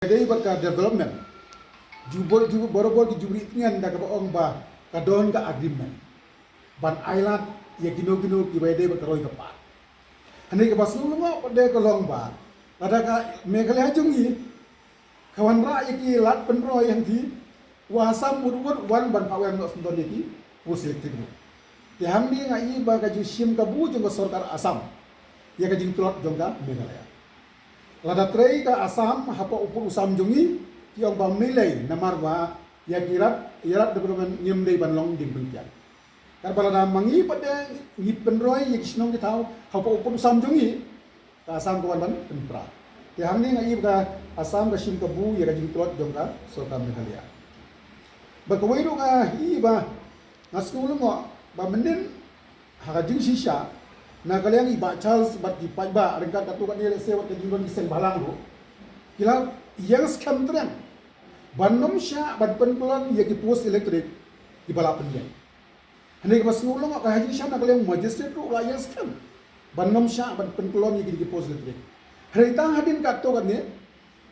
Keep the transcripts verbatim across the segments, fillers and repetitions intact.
Dei bad ka development. Jubor, jubor, barabor ki jubor itngen da kaba ong ba ka don ka agreement ban ailad ïa kino kino kiba dei bad ka roi ka par. Hangne kaba sngewlyngngoh pat de ka long ba lada ka Meghalaya jong ngi ka wanrah ïa ki lad pynroi hangtei, u Assam mut mut wan ban phah weng noh sngewdon ïa ki post electric ruh. Te hangne nga i ba ka jingshim kabu jong ka sorkar Assam ïa ka jingtlot jong ka Meghalaya. Lada trei ka Assam hapoh u pud u sam jong ngi, ki ong ba ym lei lei namar ba ïa ki rat, ïa rat development ngim dei ban long dieng pynkiang. Katba lada ma ngi pat de ngi pynroi ïa ki shnong ki thaw hapoh u pud u sam jong ngi, ka Assam ka wan ban pynpra. Te hangne nga i ba ka Assam ka shim kabu ïa ka jingtlot jong ka sorkar Meghalaya. Bad kawei ruh nga i ba nga sngewlyngngoh ba mynnin ha ka jingshisha na ka liang i Bah Charles bad ki paidbah ryngkat katto katne lehse wat ka jingdon ki seng bhalang ruh ki la ïeng skhem tyrang ban ym shah ban pynkyllon ïa ki post electric kiba la pynïeng. Hangne kaba sngewlyngngoh ka ha jingshisha na ka liang magistrate ruh la ïeng skhem ban ym shah ban pynkyllon ïa ki, ki post electric. Hynrei tang hadien katto katne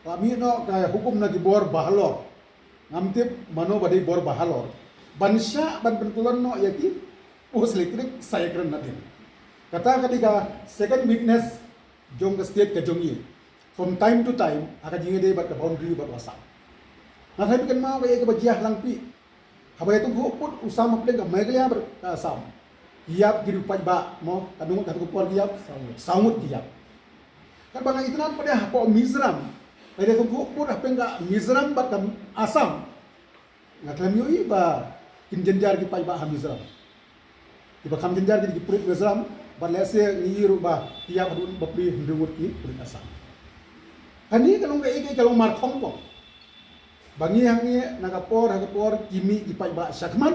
la mih noh ka hukum na ki bor bahalor. Ngam tip mano ba dei bor bahalor ban shah ban pynkyllon noh ïa ki post electric sa ïakren nadien. Kata ka dei ka second weakness jong ka state ka jong ngi. From time to time ha ka jingïadei bad ka boundary bad u Assam. Nga tharai phi kynmaw kaei kaba jia ha Langpih. Haba ïatyngkhuh pud u sam hapdeng ka Meghalaya bad ka Assam, ki ïap ki riew paidbah mo, katno ngut, katno por ki ïap? Saw ngut. Saw ngut ki ïap. Katba nga itynnad pat de hapoh Mizoram, haba ïatyngkhuh pud hapdeng ka Mizoram bad ka Assam, nga khlem ïohi ba kin jynjar ki paidbah ha Mizoram. Kiba kham jynjar ki dei ki pulit Mizoram bad lehse ngi ïohi ruh ba ki ïap haduh bapli hynriew ngut ki pulit Assam. Kane ka long kaei kaei ka long markhongpong ba ngi hangne na ka por ha ka por ki mih ki paidbah shakhmat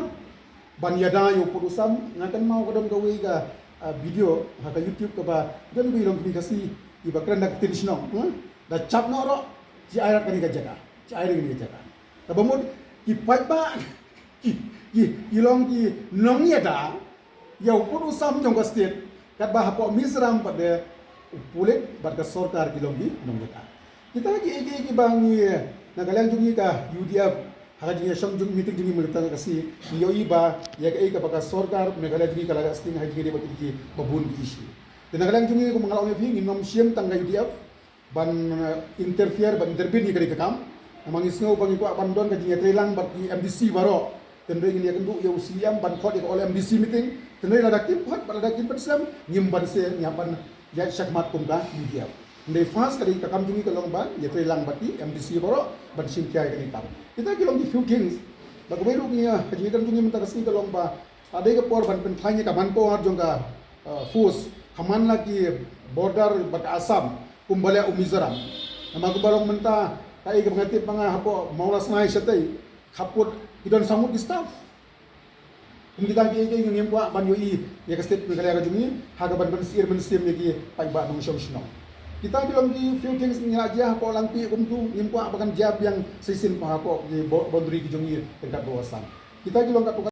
ban ïada ïa u pud u sam. Nga kynmaw ka don kawei ka, ah, video ha ka YouTube kaba don ba i long kmie Khasi iba kren da ka ktien shnong, hmm? Da chap noh ruh, ki ai rat kane ka jaka, ki ai rat kane ka jaka. Kaba mut ki paidbah ki, ki, ki long ki nongïada ïa u pud u sam jong ka state, katba hapoh Mizoram pat de u pulit bad ka sorkar ki long ki nongïada. Kita kiei kiei kiba ngi na ka liang jong ngi ka U D F ha ka jingïashong jong meeting jong ngi mynta ka sngi, ngi ïohi ba ïa kaei kaba ka sorkar Meghalaya jong ngi ka la ïa sting ha jingïadei bad kiei kiei ba bun ki issue. Te na ka liang jong ngi kumba nga la ong ïa phi, ngin ym shim tang ka U D F ban, eh, interfere, ban intervene ïa kane ka kam. Namar ngi sngew ba ngi kwah ban don ka jingïatreilang bad ki M D C baroh. Hynrei ngin ïakynduh ïa u C E M ban khot ïa ka all M D C meeting. Hynrei lada kim khot bad lada kim pynsem, ngim banse, ngi hap ban ïaid shakhmat kum ka U D F. Hynrei first ka dei ka kam jong ngi ka long ban ïatreilang bad ki M D C baroh ban shim khia ïa kane ka kam. Kita ki long ki few things. Bad kawei ruh ngi, eh, ka jingïakren jong ngi mynta ka sngi ka long ba ka dei ka por ban pynkhlaiñ ïa ka manpower jong ka, uh, force ha man la ki border bad ka Assam kumba leh u Mizoram. Namar kumba long mynta kaei kaba nga tip ma nga hapoh Mawlasnai shatei, khappud ki don saw ngut ki staff. Kum kita kiei kiei ngim kwah ban ïohi ïa ka state Meghalaya ka jong ngi ha kaba ban mynsiem mynsiem ïa ki paidbah nongshong shnong. Kita ki long ki few things ngi la jia hapoh Langpih kumtu, ngim kwah ba kan jia biang shisien hapoh ki bo-, boundary ki jong ngi ryngkat bad u Assam. Kita ki long katto